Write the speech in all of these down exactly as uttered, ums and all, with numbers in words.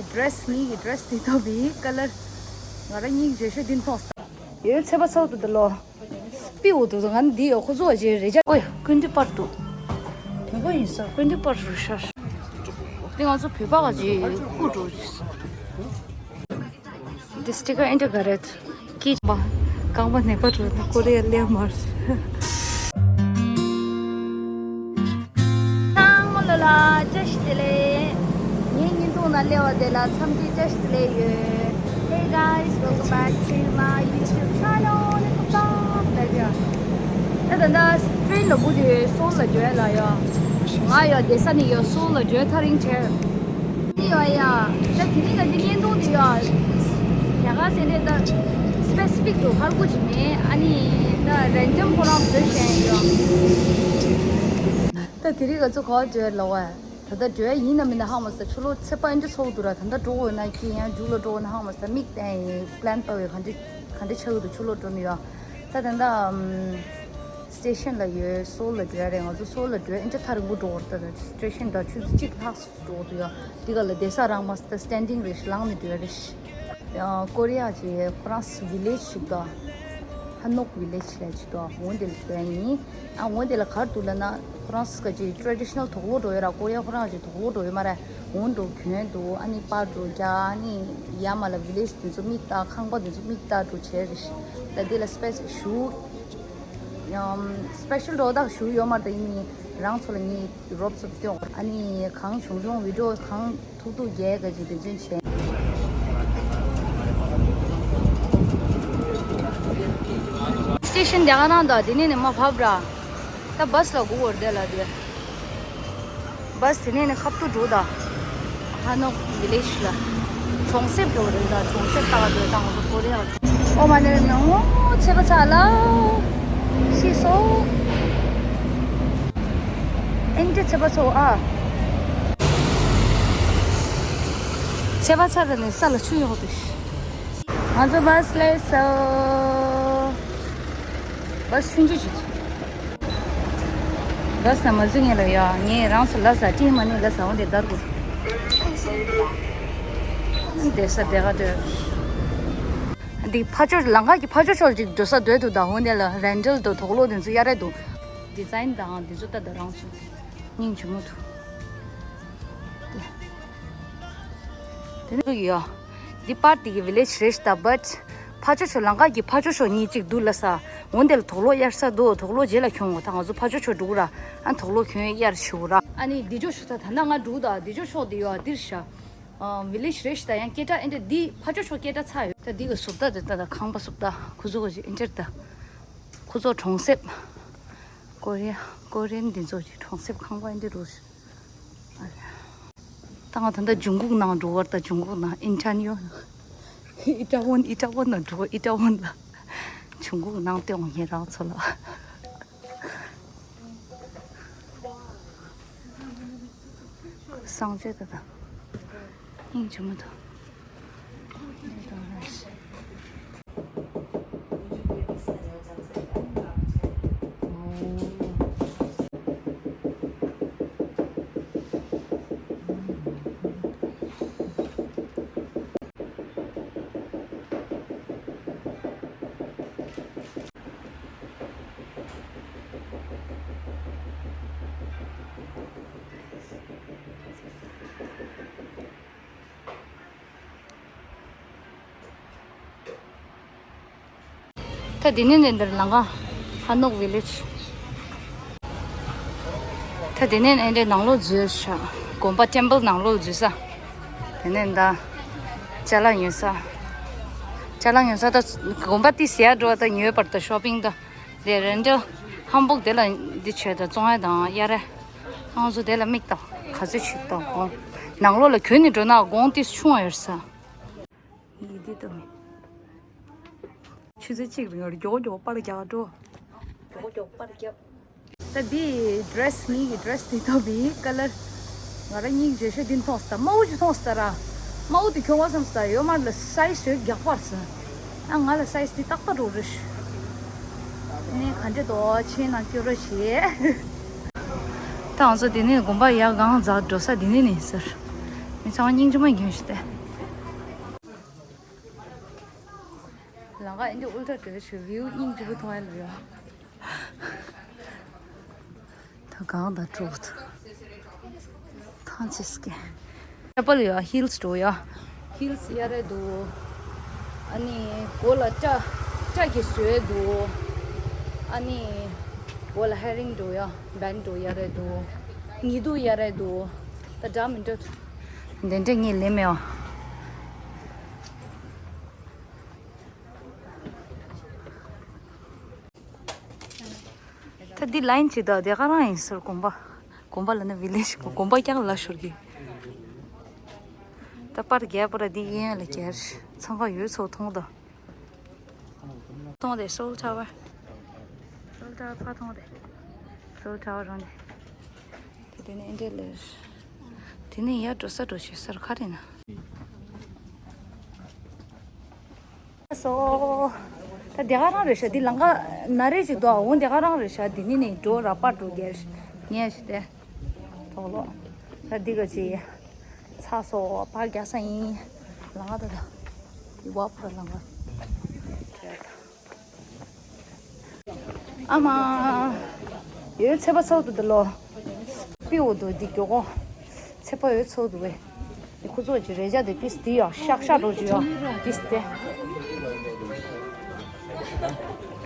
ཌི་རེ་སི་ངའི་གི་ཌི་རེ་སི་དེ་ཐོབ་པའི་ཀ་ལར་ང་རང་གཉིས་བརྗེ་ཤོས་འདི་མཐོང་སོང་། ཡོད་ཚད་པ་ཚོགས་འདུ་དེ་ལོ། པི་འོ་དུ་ང་འདི་ཡོད་ཁོ་ཚོ་བརྗེ་རེ་རྒྱ། ཨོ་ཡ་ཀུན་འདུས་པར་འདུག་བོད་པ་ཡིན་ས་ཀུན་འདུས་པར་རུ་ཤར། དེ་ང་ཚོ་བོད་པ་ག་ཅིག་སྐུ་འགྲོ། འདི་སི་ཊི་ཀར་ཨེ་འདྲ་ག་རེད། ཀི་ཅི་པ། རྐང་པ་ནད་པ་འགྲོ་ན་ཀོ་རི་ཡ་སླེབས་མ་རེད། ཚང་མ་ལོ་ལ་བཀྲ་ཤིས་བདེ་ལེགས། ངའི་བརྙན་ཐུང་ནང་སླེབས་པ་དེ་ལ་འཚམས་འདྲི་བཀྲ་ཤིས་བདེ་ལེགས་ཡོད། Hey guys, welcome back to my YouTube channel. ད་ད་ད་ཊི་རེན་ལ་སྒུག་དུས་སོལ་ལ་འགྲོ་ཡ་ལ་ཡ། ང་ཡ་བསྡད་ས་ནས་ཡ་སོལ་ལ་འགྲོ་ཐག་རིང་བྲལ། དེ་ཡོད་ཡ། ད་དེ་རིང་ང་ཚོའི་བརྙན་ཐུང་དེ་ཡོད། རྒྱ་གར་སེ་འབྲས་ད་སི་པེ་སི་ཕིག་ཏུ་ཧར་གུ་ཅིག་མེད། ཨ་ནི་ད་རན་ཌམ་ཁོ་རང་བཟོས་བཞག་ཡོད། ད་དེ་རིང་ང་ཚོ་ག་པར་འགྲོ་ལབ་པ། ད་ལྟ་འགྲོ་ཡ་ཡིན་ན་མིན་ན་ཧ་མ་སོང་། ཕྱི་ལོགས་ཚེས་པ་ཨེ་འདྲ་ཚོགས་འདུག་ར། ད་ལྟ་འགྲོ་དགོས་ན་ཀྱི་ཡང་མཇུག་ལ་འགྲོ་དགོས་ན་ཧ་མ་སོང་། མིག་བསྟན་ཡིན་པི་ལན་ལྟ་བའི་ག་འདྲ་ག་འདྲ་ཆགས་ཀྱི་འདུག་ཕྱི་ལོགས་འགྲོ་ནི་ཡོད། ད་ད་ལྟ་ཨམ། སི་ཊེ་ཤན་ལ་ཡོད། སོལ་ལ་འགྲོ་ཡ་རེད། ང་ཚོ་སོལ་ལ་འགྲོ་ཡ་ཨེ་འདྲ་ཐག་རིང་པོ་འགྲོ་བར་ད་ད་སི་ཊེ་ཤན་ད་ཆུ་ཚོད་གཅིག་ལྷག་ཙམ་འགྲོ་དགོས་འདུག་ཡ། འདི་ག་ལ་བསྡད་ས་རག་མ་སོང་། ད་སི་ཊེན་ཌིང་རེད་ཤག་ལངས་ནས་འགྲོ་ཡ་རེད་ཤག་ཀོ་རི་ཡ་གི་ཁོ་རང་སི་ཝི་ལེ་ཇི་ཞིག་འདུག་ཧ་ནོག་ཝི་ལེ་ཇི་ལབ་ཅིག་འདུག་འོ་འདི་ལ་འགྲོ་ཡ་ཡིན། ཨ་འོ་འདི་ལ་ག་རེ་འདུག་ལབ་ན། ཁོ་རང་སི་ག་ཅིག་ཊེ་རེ་ཌི་ཤ་ནལ་དུག་ལོག་འདྲ་པོ་ཡོད་ར། ཀོ་རི་ཡ་ཁོ་རང་ག་ཅིག་དུག་ལོག་འདྲ་པོ་ཡོད་མ་རེད། འོ་འདྲ་པོ་གྱོན་འདུག་ཨ་ནི་པར་འདྲ་པོ་རྒྱག་ཨ་ནི་ཡར་མར་ལ་ཝི་ལེ་ཇི་དེ་ཚོ་མིག་ལྟ། ཁང་པ་དེ་ཚོ་མིག་ལྟ་འདྲ་པོ་བྱས་རེད་ཤག་ད་འདི་ལ་སི་པེ་ཤལ་ཞུ། ཨམ། སི་པེ་ཤལ་འདྲ་པོ་ད་ཞུ་ཡོད་མ་རེད། ད་ཡིན་ནའི་རང་ཚོ་ལ་ངས་རོབ་ཙམ་སྟོན། ཨ་ནི་གང་བྱུང་བྱུང་བི་ཌི་ཡོ་གང་ཐུག་ཐུག་རྒྱག་ག་ཅིག་དེ་ཚོ་བྱས། སི་ཊེ་ཤན་དེ་ག་ནང་དང་དེ་ནས་ནས་མར་བབས་ར། ད་བྷ་སི་ལ་སྒུག་དགོས་རེད་ལ་དེ། བྷ་སི་དེ་ནས་ནས་ཁ་ཐུག་འགྲོ་ད། ཧ་ནོག་ཝི་ལེ་ཇི་ལ། གྲོང་གསེབ་འགྲོ་རེད་ད། གྲོང་གསེབ་ལྟ་ག་འགྲོ་ད་ང་ཚོ་ཀོ་རི་ཡ། ཨོ་མ་ནི་ནོ་ཚེས་པ་ཚ་ལ། ཤི་སོ། ཨེ་འདྲ་ཚེས་པ་ཚ་ཨ། ཚེས་པ་ཚ་ར་ནས་ས་ལ་ཆུ་ཡོང་དུས། ང་ཚོ་བྷ་སི་སླེབས་སོང་། བྷ་སི་ཆུང་ཆུང་ཞིག་བྷ་སི་ནང་མ་འཛུལ་ངེས་ལ་ཡ། ངས་རང་ཚོ་ལ་ཟ་ཏི་མ་ནི་ལ་ཟ་འོང་དེ་དར་གོ། དེ་ས་དེ་ག་དེ། འདི་ཕ་ཕྱོགས་ལམ་ཁ་གི་ཕ་ཕྱོགས་ཕྱོགས་ཅིག་འགྲོ་ས་འདོད་འདུག་ད་འོང་དེ་ལ་རན་ཌལ་དང་དུག་ལོག་དེ་ཚོ་གཡར་རེད་འདུག་ཌི་ཛའིན་དང་དེ་ཚོ་ལྟ་ད་རང་ཚོ་སྙིང་རྗེ་མོ་འདུག་དེ་ནི་ཡོད། འདི་པར་དེ་གི་ཝི་ལེ་ཇི་རེད་ཤག་ད། བྷཊ་ཕ་ཕྱོགས་ཕྱོགས་ལམ་ཁ་གི་ཕ་ཕྱོགས་ཕྱོགས་གཉིས་གཅིག་འདུག་ལབ་ས། འོ་འདི་ལ་དུག་ལོག་གཡར་ས་འདུག་དུག་ལོག་རྗེས་ལ་གྱོན་དགོས། ད་ང་ཚོ་ཕ་ཕྱོགས་ཕྱོགས་འགྲོ་གི་ར། ཨ་དུག་ལོག་གྱོན་གཡར་ཞུ་ར། ཨ་ནི་འདི་ཕྱོགས་ཕྱོགས་ད་ད་ལྟ་ང་འགྲོ་གི་ད། འདི་ཕྱོགས་ཕྱོགས་དེ་ཡོད་འདིར་ཤག་ཝི་ལེ་ཇི་རེད་ཤག་ད་ཡང་སྐད་གྲགས་ཨེ་འདྲ་འདི་ཕ་ཕྱོགས་ཕྱོགས་སྐད་གྲགས་ཚ་ཡོད། ད་འདི་གི་བཟོ་ལྟ་དེ་ད་ད་ཁང་པ་བཟོ་ལྟ་ཁོ་ཚོ་གི་ཨེ་འདྲ་ད། ཁོ་ཚོ་གྲོང་གསེབ། ཀོ་རི་ཡ་ཀོ་རི་ཡན་འདི་ཚོ་གི་གྲོང་གསེབ་ཁང་པ་ཨེ་འདྲ་རུ། ད་ང་ད་ལྟ་འབྱུང་ཁུག་ནང་འགྲོ་བར། ད་འབྱུང་ཁུག་ནང་ཨིན་ཊར་ནི་ཡོ། ཨི་ཊ་ཝོན་ཨི་ཊ་ཝོན་ནང་འགྲོ། ཨི་ཊ་ཝོན་ལ་འབྱུང་ཁུག་ནང་སྟོན་ངེད་རང་ཚོ་ལ། སངས་རྒྱས་ད་ད་སྙིང་རྗེ་མོ་འདུག་ད་དེ་ནས་ནས་འདིར་ལམ་ཁ་ཧ་ནོག་ཝི་ལེ་ཇི། ད་དེ་ནས་ནས་འདིར་ནང་ལོགས་འཛུལ་ཤག་དགོན་པ་ཊེམ་པལ་ནང་ལོགས་འཛུལ་ས། དེ་ནས་ད་ཅ་ལག་ཉོ་ས། ཅ་ལག་ཉོ་ས་ད་དགོན་པ་ཏི་ཟེར་ཡ་འགྲོ་བ་ད་ཉོས་པར་ད་ཤོ་པིང་ད། དེ་རེན་ཌལ་ཧམ་བོག་དེ་ལ་འདི་བྱས་ད་བཙོང་ཡ་དང་གཡར་ཡ། ང་ཚོ་དེ་ལ་མིག་ལྟ། ག་ཚོད་ཆེ་ད་དགོང་། ནང་ལོགས་ལ་གྱོན་ནས་འགྲོ་ན་དགོང་ཏིས་ཆུང་བ་ཡོད་ས། ཡིད་དེ་ལྟ་མི། ཆུ་ཚོད་གཅིག་རིང་མགྱོགས་མགྱོགས་པར་རྒྱག་འགྲོ། མགྱོགས་མགྱོགས་པར་རྒྱབ། ད་འདི་ཌི་རེ་སི་ངའི་གི་ཌི་རེ་སི་དེ་ཐོབ་པའི་ཀ་ལར། ང་རང་གཉིས་བརྗེ་ཤོས་འདི་མཐོང་སོང་ད། དམར་པོ་ཅིག་མཐོང་སོང་ད་ར། དམར་པོ་དེ་གྱོན་དགོས་བསམ་སོང་ད། ཡོད་མ་རེད་ལ་སའི་ཛི་ཡོད་རྒྱག་པར་སོང་། ཨ་ང་ལ་སའི་ཛི་དེ་ཏག་ཏག་འགྲོ་རེད། ནས་ག་འདྲ་འདུག་ཆེན་ནང་སྐྱོ་རོ་བྱེད། ད་ང་ཚོ་དེ་ནས་དགོན་པ་ཡར་སྒང་འཛེགས་འགྲོ་ས་དེ་ནས་ནི་ཟེར། ཚང་མ་སྙིང་རྗེ་མོ་ཡིན་ཞུ་སྟེ། ལམ་ཁ་ཨེ་འདྲ་ཨུལ་ཏྲ་འདྲ་ཞུ་བིའུ་སྙིང་རྗེ་པོ་མཐོང་ཡ་ལ་ཡོད། ད་གང་ད་དྲུག་ཐང་ཅིག་སྐད། ཆ་པལ་ཡོད། ཧིལ་སི་འགྲོ་ཡོད། ཧིལ་སི་གཡར་རེད་འདུག་ཨ་ནི་མགོ་ལ་སྐྲ་སྐྲ་གི་བཟོས་འདུག་ཨ་ནི་མགོ་ལ་ཧེ་རིང་འགྲོ་ཡོད། བེན་འགྲོ་གཡར་རེད་འདུག་ཉི་གདུགས་གཡར་རེད་འདུག་ད་འདྲ་མི་འདྲ། འདི་འདྲ་ངས་ལེན་མེད་བ། ད་འདི་ལའིན་ཅིག་དང་དེ་ག་རང་ཡིན་ཟེར། དགོན་པ། དགོན་པ་ལ་ནི་བི་ལེ་ཇི། དགོན་པ་རྐྱང་ལ་ཤོར་གི། ད་པར་རྒྱག་པར་འདི་གཡས་གཡོན་ལ་རྒྱག་ཚང་ཁ་ཡོད་ཚོ་མཐོང་དང་། མཐོང་དེ་སོལ་ཊ་ཝར། སོལ་ཊ་ཝར་ཕར་མཐོང་དེ། སོལ་ཊ་ཝར་རང་དེ། དེ་ནས་ཨེ་འདྲས་ལེར། དེ་ནས་ཡར་འགྲོ་ས་འགྲོ་བྱེད་སར་ཁ་རེ་ན། སོ། ད་དེ་ག་རང་རེད་ཤག་འདི་ལམ་ཁ་ན་རེ་ཅིག་འདུག་འོང་དེ་ག་རང་རེད་ཤག་འདི་ནི་ནས་འགྲོ་ར་པར་འགྲོ་རྒྱལ་ངས་ཞུ་སྟེ། གྲོགས་ལོ། ད་འདི་ག་ཅི། ཚ་སོ་པར་རྒྱག་ས་ཡིན། ལམ་ཁ་ད་ད། ཡི་བ་ཕུ་ར་ལམ་ཁ། ཨ་མ། ཡོད་ཚད་པ་ཚོགས་འདུག་ད་ལོ། པི་འོ་འདུག་འདི་མགྱོགས་གོ། ཚད་པ་ཡོད་ཚོགས་འདུག་བས། འདི་ཁོ་ཚོ་ཅི་རེ་བྱ་དེ་པིས་འདི་ཡ་ཤག་ཤག་འགྲོ་རྒྱུ་ཡ་པིས་དེ།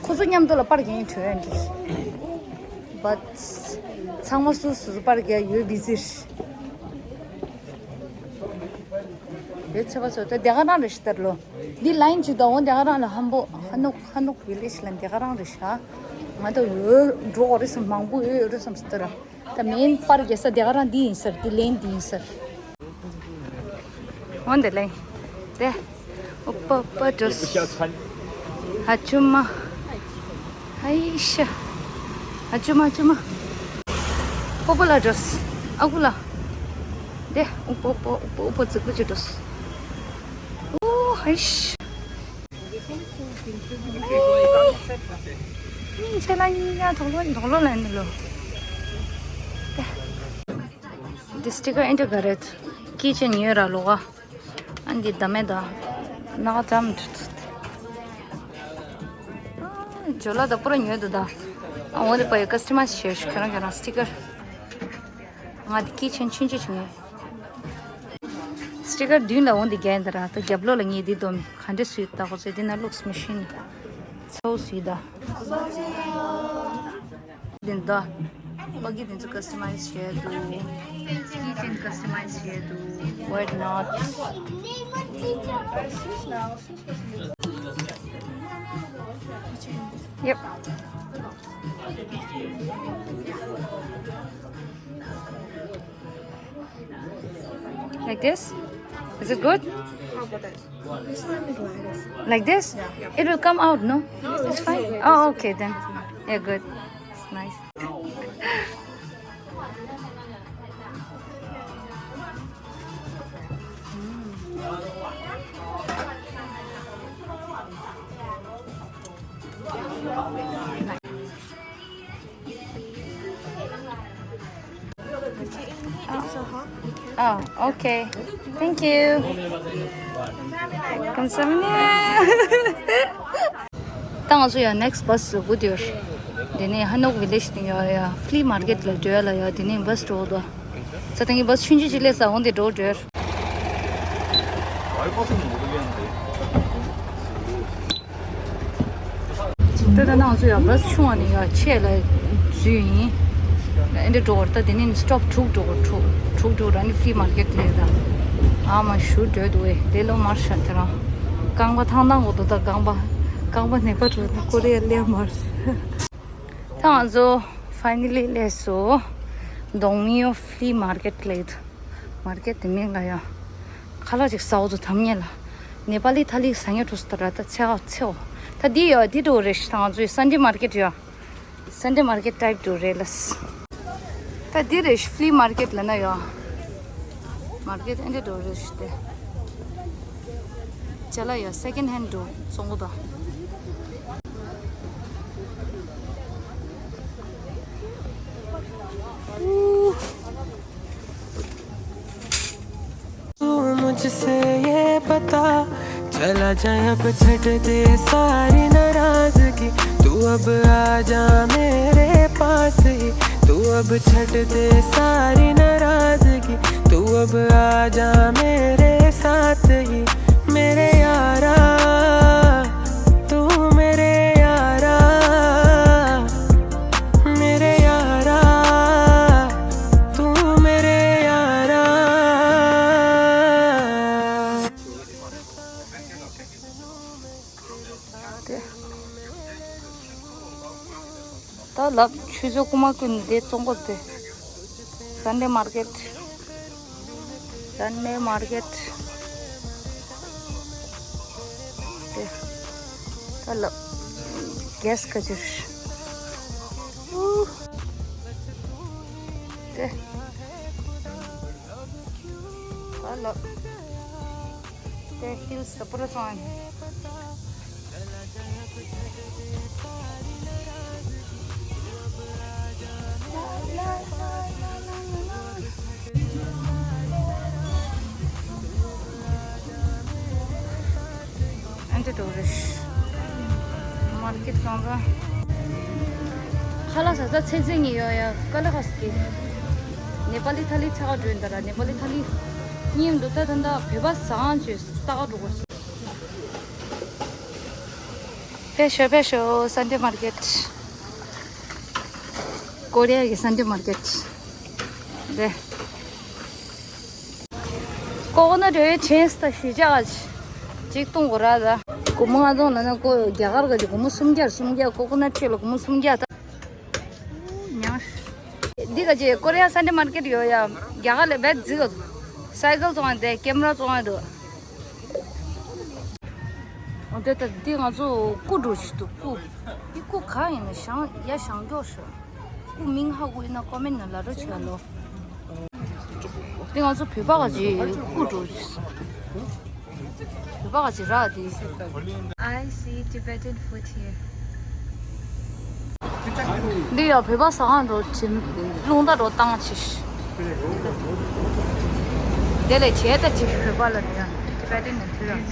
ཁོ་ཚོ་མཉམ་དུ་ལ་པར་རྒྱག་ཡིན་བྲོས་ཡ་འདི། བཊ། ཚང་མ་སུ་སུ་སུ་པར་རྒྱག་ཡོད་བི་ཟིར། ཡོད་ཚད་པ་ཚོགས་ད་དེ་ག་རང་རེ་ཞིག་ལྟར་ལོ། འདི་ལའིན་ཅིག་དང་འོ་དེ་ག་རང་ལ་ཧམ་པོ་ཧ་ནོག་ཧ་ནོག་བི་ལེ་ཇི་ལ་དེ་ག་རང་རེད་ཤག་ང་ད་འོ་འགྲོ་འོ་རེད་སམ་མང་པོ་ཡོད་རེད་སམ་སི་ཏི་ར། ད་མེན་པར་རྒྱག་ས་དེ་ག་རང་འདི་ཡིན་ཟེར། འདི་ལན་འདི་ཡིན་ཟེར། འོ་འདི་ལན། དེ། ཨུ་པ་ཨུ་པ་འགྲོ། ཧ་ཅུ་མ། ཧའི་ཤ། ཨ་ཅུ་མ་ཨ་ཅུ་མ། པོ་པོ་ལ་འགྲོ། ཨ་ཁུ་ལ། དེ་ཨུ་པོ་པོ་ཨུ་པོ་ཨུ་པོ་ཙི་ཀུ་ཅི་འགྲོ། ཨོ་ཧའི་ཤ། ཨུ། ཨུ་ཁྱེད་ལ་ཉིན་ཡ་དོག་ལོ་དོག་ལོ་ལ་ནི་ལོ། དེ། འདི་སི་ཊི་ཀར་ཨེ་འདྲ་ག་རེད། ཀི་ཅན་ཉོས་ར་ལོ་ག་ཨ་འདི་ད་མེད་ད། ནག་ཙམ་འདུག་ཇོ་ལ་ད་པུ་ར་ཉོས་འདུག་ད། ཨ་འོ་དེ་པ་ཡོ་ཀ་སི་ཊི་མའི་ཛི་བྱས་ཤིག་ཁྱོད་རང་ཁྱོད་རང་སི་ཊི་ཀར། ང་དེ་ཀི་ཆེན་ཆུང་ཆུང་ཞིག་ཉོས། སི་ཊི་ཀར་མདུན་ལ་འོ་འདི་རྒྱན་ད་ར་ད་རྒྱབ་ལོགས་ལ་ངས་འདི་སྡོམ་ག་འདྲ་སུས་ད་ཁོ་ཚོས་འདི་ན་ལུགས་མི་ཤེས་ནི། ཚའོ་སུས་ད། འདི་འདྲ། ཕ་གི་འདི་ཚོ་ཀ་སི་ཊི་མའི་ཛི་བྱས་འདུག་ཀི་ཆེན་ཀ་སི་ཊི་མའི་ཛི་བྱས་འདུག Why not? Yep. Like this? Is it good? How about that? This one is like this. Like this? Yeah, yeah. It will come out, no? No, it's fine. Oh, okay then. Yeah, good. It's nice. Oh, okay. Thank you. 감사합니다. ད་ང་ཚོ་ཡང་ནེག་སི་ཊི་བྷ་སི་ལ་སྒུག་སྡོད་ཡོད། དེ་ནས་ཧ་ནོག་བི་ལེ་ཇི་དེ་ཡང་ཡང་ཕི་ལི་མར་ཀེ་ཊི་ལ་འགྲོ་ཡ་ལ་ཡང་དེ་ནས་བྷ་སི་འགྲོ་འདུག་ས་ཏང་གི་བྷ་སི་ཆུང་ཆུང་ཅིག་སླེབས་ས་འོང་དེ་འགྲོ་འགྲོ། ད་ལྟ་ང་ཚོ་ཡང་བྷ་སི་ཆུང་བ་ནས་ཡང་ཆེ་ལ་འཛུལ་ཡིན། ཨེ་འདྲ་འགྲོ་བར་ད་དེ་ནས་སི་ཊོབ་དྲུག་འགྲོ་དྲུག་དྲུག་འགྲོ་ར་ནི་ཕི་ལི་མར་ཀེ་ཊི་སླེབས་ད། ཨ་མ་ཞུ་འགྲོ་འདུག་ཨེ་ལེ་ལོ་མར་ཤ་དེ་རང་། རྐང་པ་ཐང་ཐང་གོ་འདུག་ད་རྐང་པ་རྐང་པ་ནད་པ་འགྲོ་ད་ཀོ་རི་ཡ་སླེབས་མར། ད་ང་ཚོ་ཕའི་ནལ་ལི་སླེབས་སོང་། ལྡོང་མིའོ་ཕི་ལི་མར་ཀེ་ཊི་སླེབས་འདུག་མར་ཀེ་ཊི་དེ་མིན་ལ་ཡ། ཁ་ལག་ཅིག་ཟ་འོ་དུ་དམ་ཉེ་ལ། ནེ་པ་ལི་ཐ་ལི་ཟ་ཉེ་འགྲོ་སོ་ད་ར་ད་ཚེ་ཨ་ཚེ་འོ། ད་འདི་ཡ་འདི་འགྲོ་རེད་ཤི་ད་ང་ཚོའི་སན་ཌེ་མར་ཀེ་ཊི་ཡ། སན་ཌེ་མར་ཀེ་ཊི་ཊའིབ་འགྲོ་རེད་ལ། ད་འདི་རེད་ཤི་ཕི་ལི་མར་ཀེ་ཊི་ལ་ན་ཡ། མར་ཀེ་ཊི་ཨེ་འདྲ་འགྲོ་རེད་ཤི་སྟེ། ཅ་ལག་ཡ་སེ་ཀེན་ཌི་ཧེན་ཌི་འགྲོ་བཙོང་གོ་ད། ये पता चला जाए, अब छट दे सारी नाराजगी। तू अब आ जा मेरे पास ही, तू अब छट दे सारी नाराजगी। तू अब आ जा मेरे साथ ही, मेरे यारा, तू मेरे यारा, मेरे यारा, तू मेरे यारा। ད་ལབ་ཆུ་ཚོད་དགུ་མ་ཀུན་འདི་བཙོང་གོ་དེ། Sunday market. Sunday market. དེ། ད་ལབ། གེས་ཁ་ཅིར། ཨུ། དེ། ད་ལབ། དེ་ཧིལ་སི་ད་པུ་ར་སོང་། ཨན་ཏི་ཊུ་རི་སི་མར་ཀེཊ་སོང་ཙང་། ཁ་ལག་ཟ་ས་ཚེ་ཚེ་ཉིན་ཡོད་ཡ་ཀ་ལ་ཁ་སི་ཀི། ནེ་པ་ལི་ཐ་ལི་ཚ་ག་འགྲོ་ཡིན་ད་ར། ནེ་པ་ལི་ཐ་ལི་ཉིན་འདུག་ད་ད་ད་བོད་པ་ཟ་ཁང་ཅིག་ལྟ་ག་འགྲོ་དགོས། ཕེབས་ཤོག་ཕེབས་ཤོག Sunday market. ཀོ་རི་ཡ་གི་Sunday market. དེ། ཀོ་ཀོ་ནཊ་འདྲ་བའི་ཆེན་སི་ད་ཞི་ཅག་ཅིག་གཏོང་དགོས་ར་ད། སྒོར་མོ་ལྔ་སྟོང་ལ་ན་ཀོ་རྒྱ་གར་ག་ཅིག་སྒོར་མོ་སུམ་བརྒྱ་སུམ་བརྒྱ། ཀོ་ཀོ་ནཊ་ཁྱེར་ལ་སྒོར་མོ་སུམ་བརྒྱ་ད། ཉར། འདི་ག་ཅིག་ཀོ་རི་ཡ་Sunday market ཡོད་ཡ། རྒྱ་གར་ལ་བེད་ཟིག་ག་སའི་ཀལ་བཙོང་ཡ་དེ་ཀེམ་ར་བཙོང་ཡ་འདུག་འོ་དེ་ད་འདི་ང་ཚོ་སྐུ་འགྲོ་ཞིག་འདུག་སྐུ། འདི་སྐུ་ག་ཡིན་ན་བཞེངས་ཡ་བཞེངས་མགྱོགས་ཤོག་སྐུ་མིང་ཧ་གོ་ཡིན་ན་ཀོ་མེན་ནང་ལ་རོ་བྱེད་ལོ། འདི་ང་ཚོ་བོད་པ་ག་ཅིག་སྐུ་འགྲོ་ཞིག་བོད་པ་ག་ཅིག་རག་དེ། I see Tibetan food here. འདི་ཡང་བོད་པ་ཟ་ཁང་འགྲོ་ཆེ། རླུང་རྟ་འགྲོ་བཏང་ཆེ། དེ་ལས་བྱས་ད་ཅིག་བོད་པ་ལ་ནི་ཡང་Tibetan ནས་ཐུག་ཡོང་།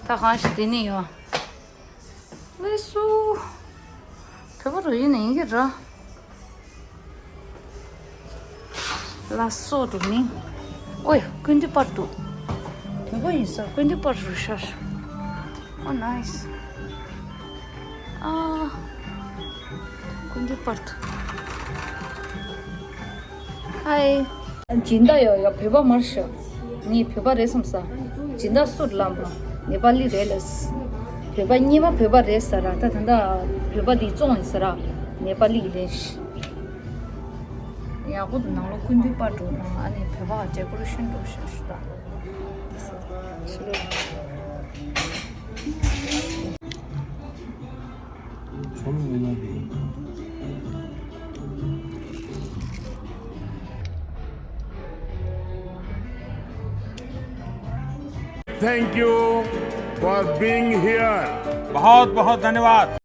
ད་གང་ཞིག་དེ་ནི་ཡོང་། ལེ་སུ། བོད་པ་རུ་ཡིན་ནི་ཡིན་གྱི་ར། ལ་སོ་འདུག་ནི། ཨོ་ཡ་ཀུན་འདུས་པར་འདུག་དེ་གོ་ཡིན་ས་ཀུན་འདུས་པར་རུ་ཤར། ཨོ་ནའིས། ཨ། ཀུན་འདུས་པར་འདུག་ཧའི། སྦྱིན་བདག་ཡོད་ཡ་བོད་པ་མར་ཤོག་ངས་བོད་པ་རེད་བསམ་ས། སྦྱིན་བདག་སུ་ལམ་པ། ནེ་པ་ལི་རེད་ལས། བོད་པ་གཉིས་པ་བོད་པ་རེད་ཟེར་ར་ད་ད་ད་བོད་པ་འདི་བཙོང་ཡིན་ཟེར་ར། ནེ་པ་ལི་ལས། ཡག་པོ་འདུག་ནང་ལོགས་ཀུན་འདུས་པར་འགྲོ་དང་ཨ་ནི་བོད་པ་ཌེ་ཀོ་རེ་ཤན་འགྲོ་ཤག་ཤུ་ད། Thank you for being here. बहुत बहुत धन्यवाद।